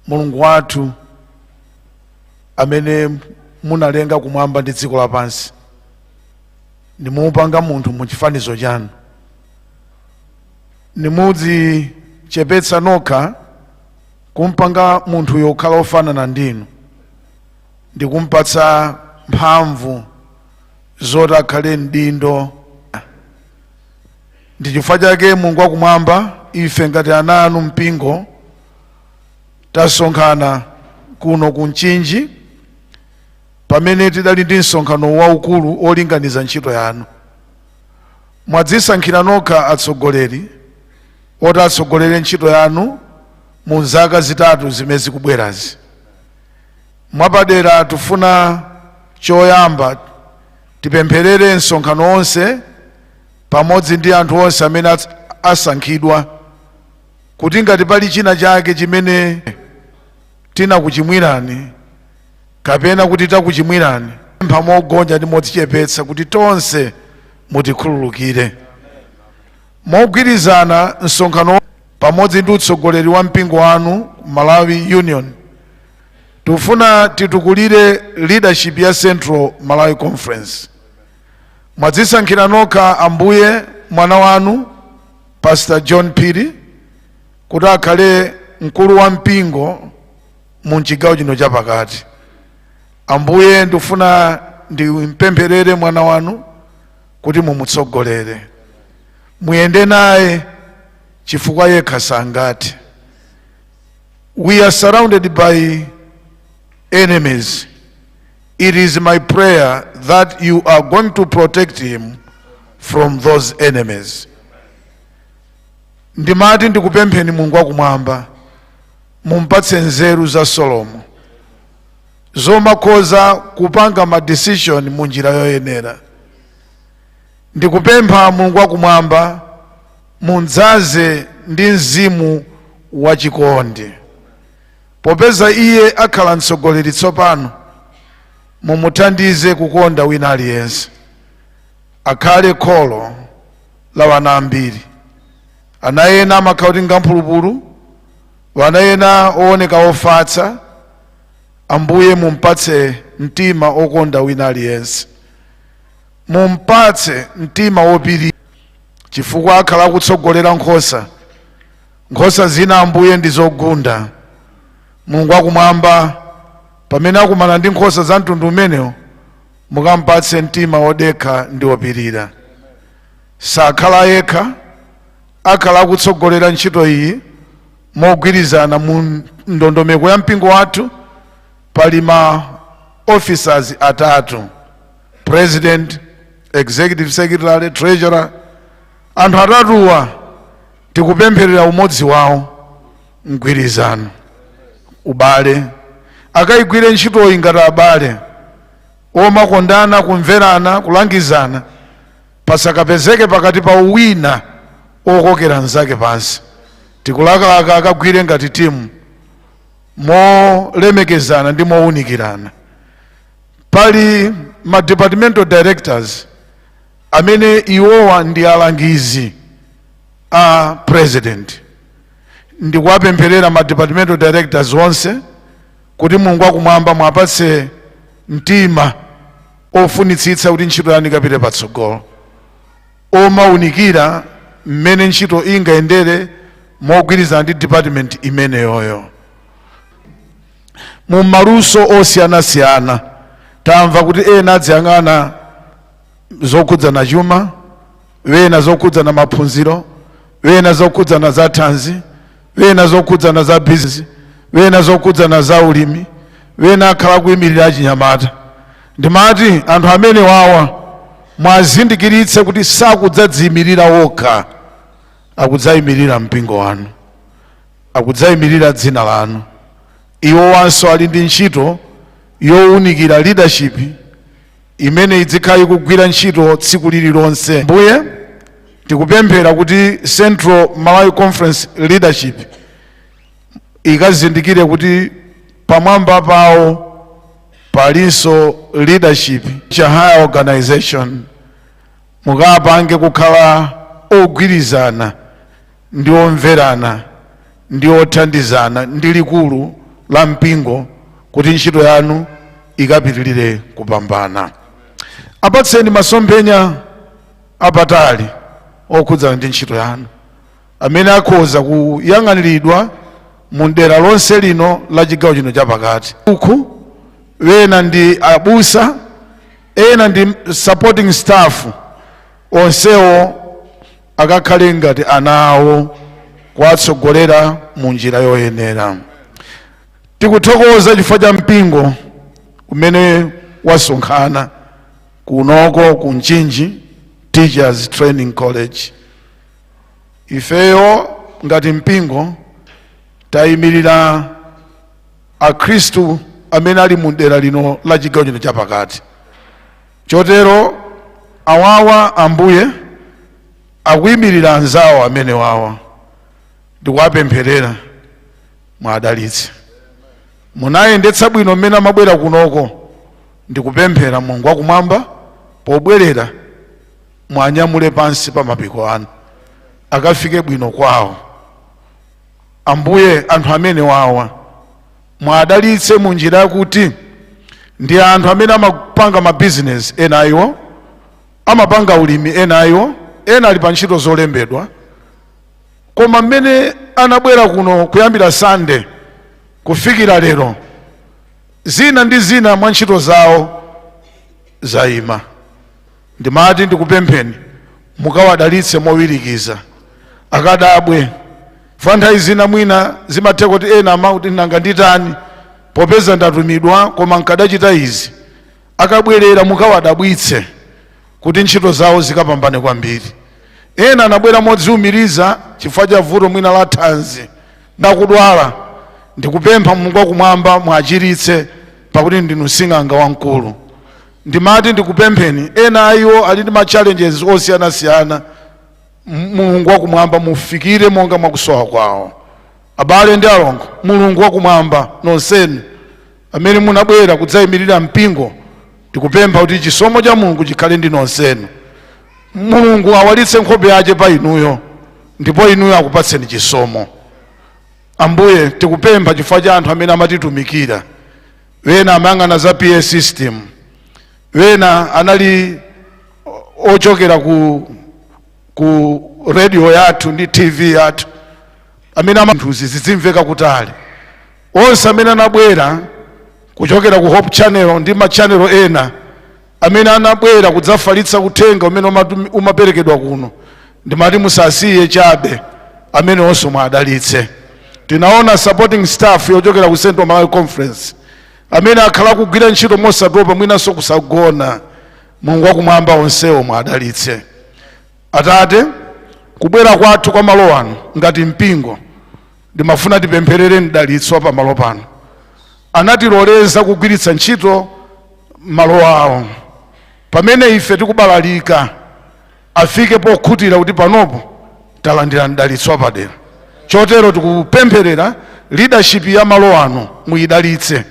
Mulungu wathu amene munalenga kumwamba ndi dziko lapansi, nimupanga munthu mu chifanizo chanu, nimudzichepetsa nokha kumpanga munthu yokhala ofanana ndinu, ndikumpatsa mphamvu zoti akhale mdindo. Ndi chifukwa chake, Mulungu wakumwamba, ife ngati ana anu, mpingo, tasonkhana kuno ku Mchinji pamene tidali ndi msonkhano waukulu olinganiza ntchito yanu. Mwadzisankhira nokha atsogoleri oti atsogolere ntchito yanu mu zaka 3 zimene zikubwerazi. Mwapadera tifuna choyamba tipempherere msonkhano onse pamodzi ndi anthu onse amene asankhidwa, kuti ngati pali china chake chimene tinakuchimwirani kapena kuti takuchimwirani, pempha mogonja ndi modzichepetsa kuti tonse mutikhululukire. Mogwirizana msonkhano pamodzi ndi utsogoleri wa mpingo wanu, Malawi Union, tikufuna titukulire leadership ya Central Malawi Conference. Mwadzisankhira nokha, Ambuye, mwana wanu Pastor John Phiri kuti akhale mkulu wa mpingo mu chigawo chino chapakati. Ambuye, ndikufuna ndimpempherere mwana wanu kuti mumutsogolere, muyende naye, chifukwa yekha sangathe. We are surrounded by enemies. It is my prayer that you are going to protect him from those enemies. Ndimati ndikupempheni, Mulungu wakumwamba, mumpatse nzeru za Solomo zomakhoza kupanga ma decision mu njira yoyenera. Ndikupempha, Mulungu wakumwamba, mudzaze ndi mzimu wachikondi. Popeza iye akhala mtsogoleri tsopano, mumuthandize kukonda wina aliyense, akhale kholo la wana ambiri. Ana ena amakhala kuti ngamphulupulu, wana ena ooneka ofatsa. Ambuye, mumpatse mtima okonda wina aliyense, mumpatse mtima wopirira, chifukwa akhala akutsogolera nkhosa. Nkhosa zina, Ambuye, ndi zogunda. Mulungu wakumwamba, pamene akumana ndi nkhosa za mtundu umenewo, mukampatse mtima wodekha ndi wopirira. Sakhala yekha, akhala akutsogolera ntchito iyi mogwirizana mu ndondomeko ya mpingo wathu. Pali ma officers atatu: president, executive secretary, treasurer. Anthu atatuwa tikupempherera umodzi wawo, mgwirizano, ubale, akayigwire ntchitoyi ngati abale omakondana, kumverana, kulangizana, pasakapezeke pakati pa wina okokera mnzake pansi. Tikulakalaka akagwire ngati timu molemekezana ndi mowunikirana. Pali ma departmental directors amene iwowa ndi alangizi a president. Ndikuwapempherera ma departmental directors onse kuti Mulungu wakumwamba mwapatse mtima ofunitsitsa kuti ntchito yanu ikapite patsogolo, omawunikira mmene ntchito ingayendere mogwirizana ndi department imeneyoyo mu maluso osiyanasiyana. Tamva kuti ena adziyang'ana zokhudzana chuma, wena zokhudzana maphunziro, wena zokhudzana za thanzi, wena zokhudzana za business, wena zokhudzana za ulimi, wena akhala kuyimirira achinyamata. Ndimati anthu amene wawa mwazindikiritse kuti sakudzadziyimirira wokha, akudzayimirira mpingo wanu, akudzayimirira dzina lanu. Iwo wanso ali ndi ntchito yowunikira leadership imene idzikhala ikugwira ntchito tsiku lililonse. Mbuye, tikupemphera kuti Central Malawi Conference leadership ikazindikire kuti pamwamba pawo palinso leadership cha higher organization. Mukapange kukhala ogwirizana ndi omverana ndi othandizana ndi likulu. La mpingo kuti ntchito yanu ikapitirire kupambana. Apatseni masomphenya apatali okhudzana ndi ntchito yanu amene akhoza kuyang'aniridwa mu dera lonse lino la chigawo chino chapakati. Uku ena ndi abusa, ena ndi supporting staff, onsewo akakhale ngati ana awo kuwatsogolera mu njira yoyenera. Tikuthokoza chifukwa cha mpingo umene wasonkhana kunoko ku Mchinji Teachers Training College. Ifeyo ngati mpingo tayimirira akhristu amene ali mu dera lino la chigawo chino chapakati. Chotero awawa, Ambuye, akuyimirira anzawo amene wawa, ndikuwapempherera, mwadalitse. Munayendetsa bwino mmene amabwera kunoko. Ndikupemphera, Mulungu wakumwamba, pobwerera mwanyamule pansi pa mapiko anu, akafike bwino kwawo. Ambuye, anthu amene wawa mwadalitse mu njira yakuti ndi anthu amene amapanga mabizinesi, ena iwo amapanga ulimi, ena iwo ena ali pa ntchito zolembedwa, koma mmene anabwera kuno kuyambira Sande kufikira lero, zina ndi zina mwa ntchito zawo zayima. Ndimati ndikupempheni mukawadalitse mowirikiza, akadabwe fa. Nthawi zina mwina zimatheka kuti ena amati, "Nanga nditani popeza ndatumidwa, koma nkadachita izi?" Akabwerera mukawadabwitse kuti ntchito zawo zikapambane kwambiri. Ena anabwera modziwumiriza chifukwa cha vuto mwina la thanzi, ndakudwala. Ndikupempha, Mulungu wakumwamba, mwachiritse, pakuti ndinu sing'anga wamkulu. Ndimati ndikupempheni, ena iwo ali ndi ma challenges osiyanasiyana. Mulungu wakumwamba mufikire monga mwakusowa kwawo. Abale ndi alongo, Mulungu wakumwamba, nonsenu amene munabwera kudzayimirira mpingo, ndikupempha kuti chisomo cha Mulungu chikhale ndi nonsenu. Mulungu awalitse nkhope yake pa inuyo ndipo inuyo akupatseni chisomo. Ambuye, tikupempha chifukwa cha anthu amene amatitumikira. Wena amayang'ana za PA system, wena anali ochokera ku radio yathu ndi TV yathu, amene amanthuzi zizimveka kutali. Onse amene anabwera kuchokera ku Hope Channel ndi ma channel ena amene anabwera kudzafalitsa uthenga umene umaperekedwa kuno, ndimati musasiye chabe, amene onse mwadalitse. Tinaona supporting staff yochokera ku Central Malawi Conference amene akhala kugwira ntchito mosatopa, mwinanso kusagona. Mulungu wakumwamba, onsewo mwadalitse. Atate, kubwera kwathu kwa malo ano ngati mpingo, ndimafuna tipempherere mdalitso pa malo pano. Anatiloleza kugwiritsa ntchito malo awo pamene ife tikubalalika. Afike pokhutira kuti panopo talandira mdalitso wapadera. Chotero tikupempherera leadership ya malo ano, muyidalitse.